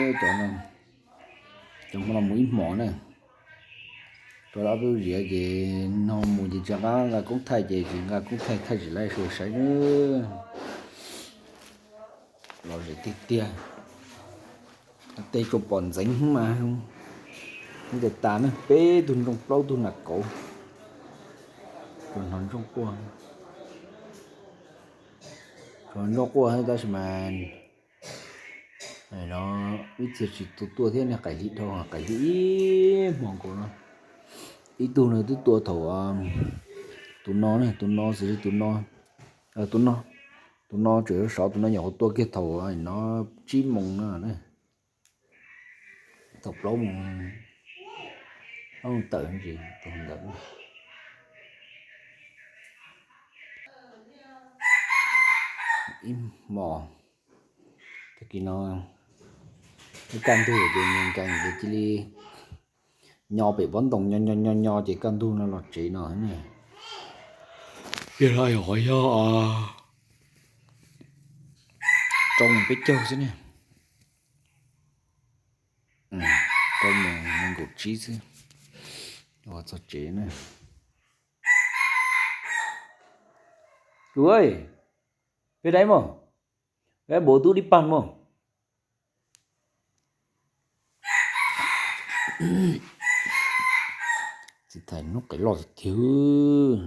Cov, cov hmo no mus ib hmos na, rau ob peb lub ziav ces no mus ces tsis nqa koob thaij ces tsis nqa koob thaij, thaij tsis laib, sua saib na. Lom zem tiag tiag. Tej tsuas pom ntxeev mas ntes tas na, peb tug ntsooj plaub tug nas kauv. Tsuas hnov ntsooj quaj, tsuas hnov ntsooj quaj tab sis mas no ib txhia tsis tu tuaj thiab, niag qaim hli dhau, qaim hli ib hmos nkaus no. Ib tug no twb tua thaum, tus no, tus no xws li tus no, tus no, tus no tseem yuav sov, tus no nyuam qhuav tua kiag thaum no tsib moos no na. Thaum plaub moos, plaub moos tawm ntsis tus ntawd. Ib hmos, tag kis no ib kaj ntug ces nkees ces cia li nyo pem pob ntoos, nyo nyo nyo nyo ces kaj ntug no los tsev no ne. Yog no qhov yog rau mus peb caug xwb ne. Rau mus nees nkaum tsib xwb, ua txog tsev na. Tus, peb dai mog, peb bauv tub dib pag mog. Txiv thais hnub qes loj tiag tiag.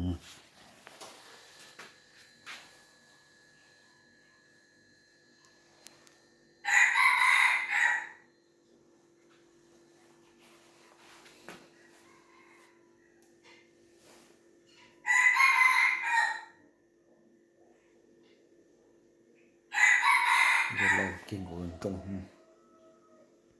Lau kiag nkaus nroo.